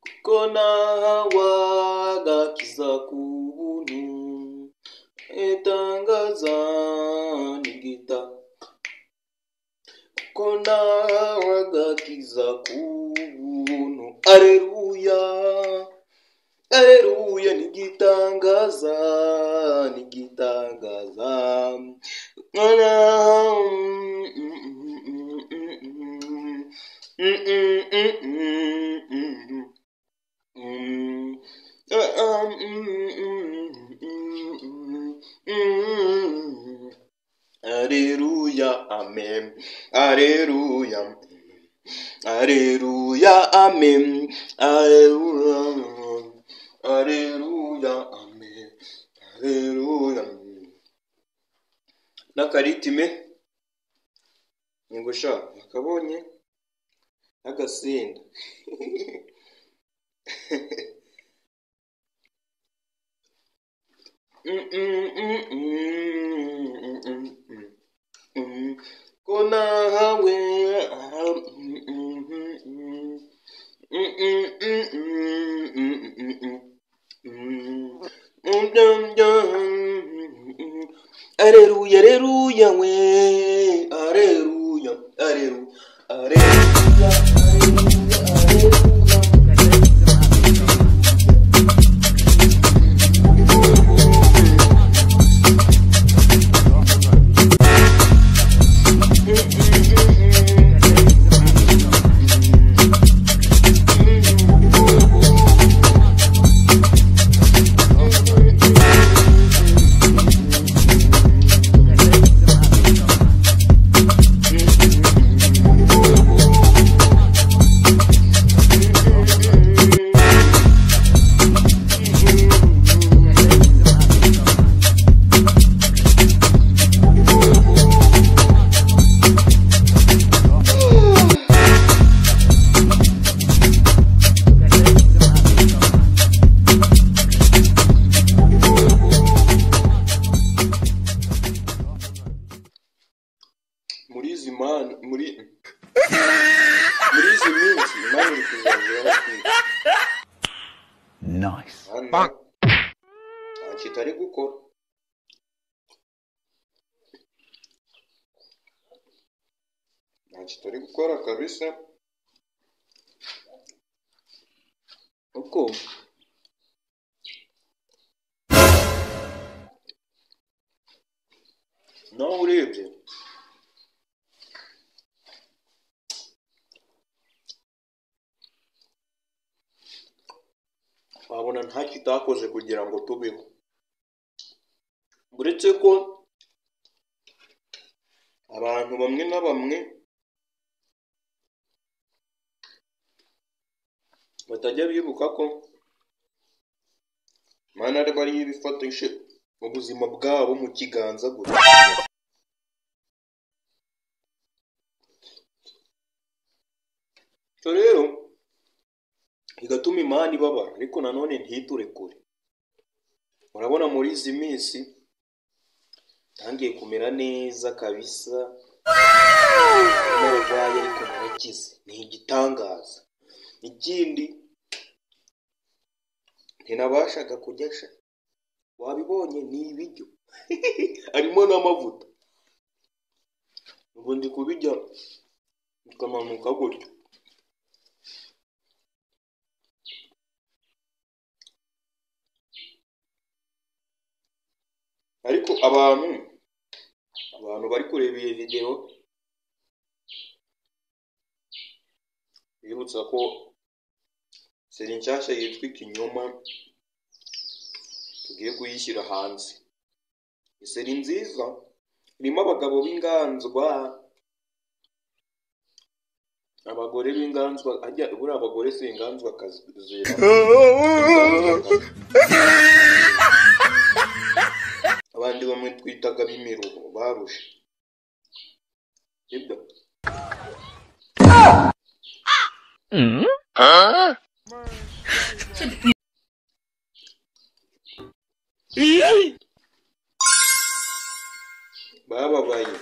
Kuko nahawe agakiza ku buntu, itangaza nigita. Kuko nahawe agakiza ku buntu, areruya, areruya, nigitangaza, nigitangaza. Aleluya, amen. Aleluya, aleluya, amen. Aleluya, aleluya, amen. Aleluya. N'akaritime ngo sha nakabonye n'agasinda. Ko nahawe Aleluya, aleluya, we, aleluya, aleluya, aleluya, aleluya. Muri izi mana, muri izi minsi Imana iri kuzazira batwika. Nice. Hano nta kitari gukora. Nta kitari gukora kabisa. Uko nawe urebye wabona nta kitakoze kugira ngo tubeho, uretse ko abantu bamwe na bamwe batajya bibuka ko Imana ari ariyo ibifatishe ubuzima bwabo mu kiganza gusa. Icyo rero bigatuma Imana ibabara, ariko nanone ntiturekure. Murabona muri izi minsi ntangiye kumera neza kabisa, nararwaye ariko narakize, ni igitangaza. Ikindi ntinabashaga kurya sha, wabibonye ni ibiryo harimo n'amavuta, ubu ndi kubirya bikamanuka gutyo. Ariko abantu bari kureba iyi video, bibutsa ko seri nshyashya yitwa Ikinyoma tugiye kuyishyira hanze. Iseri nziza irimo abagabo b'inganzwa, abagore b'inganzwa, ajya buriya abagore si inganzwa kazi zera. Abandi bamwe twitaga b'imiruho barushe. Sibyo? Bababaye.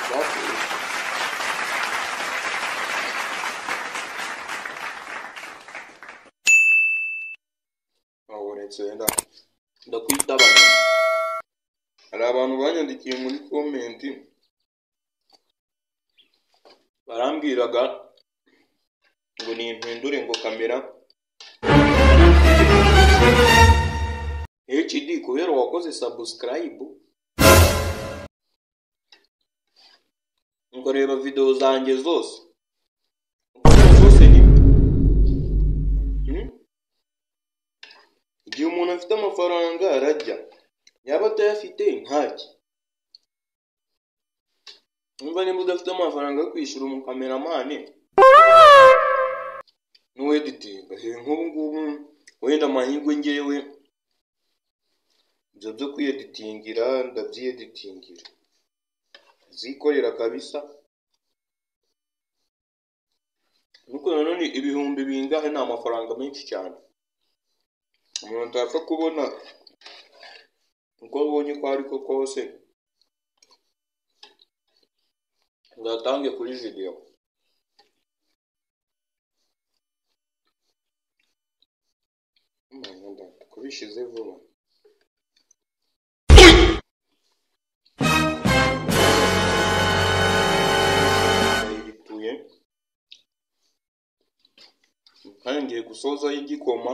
Bapfuye. Uretse wenda ndakwitabana. Hari abantu banyandikiye muri comment barambwiraga ngo nimpindure ngo kamera HD kubera wakoze subscribe ukareba video zanjye zose zose ni igihe umuntu afite amafaranga arajya, yaba atayafite ntacyo. Umva, nimba udafite amafaranga yo kwishyura umukameramani n'uweditinga, nk'ubu ngubu wenda amahirwe ngewe ibyo byo kwiyeditingira ndabyiyeditingira, zikorera kabisa. Nuko nanone ibihumbi bingahe ni amafaranga menshi cyane umuntu atapfa kubona uko abonye ko ariko kose ngo atange kuri video. Kubishize vuba. Ndayituye kandi ngiye gusoza igikoma.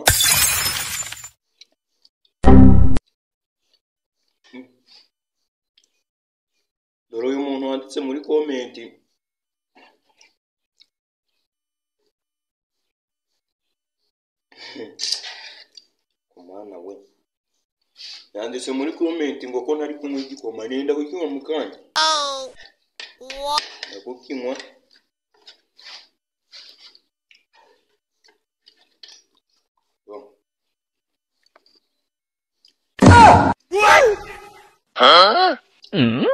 Dore uyu muntu wanditse muri comment kumana we, yanditse muri comment ngo ko ntari kunywa igikoma, nenda kukinywa mu kanya. Ndakukinywa. Huh? Mm?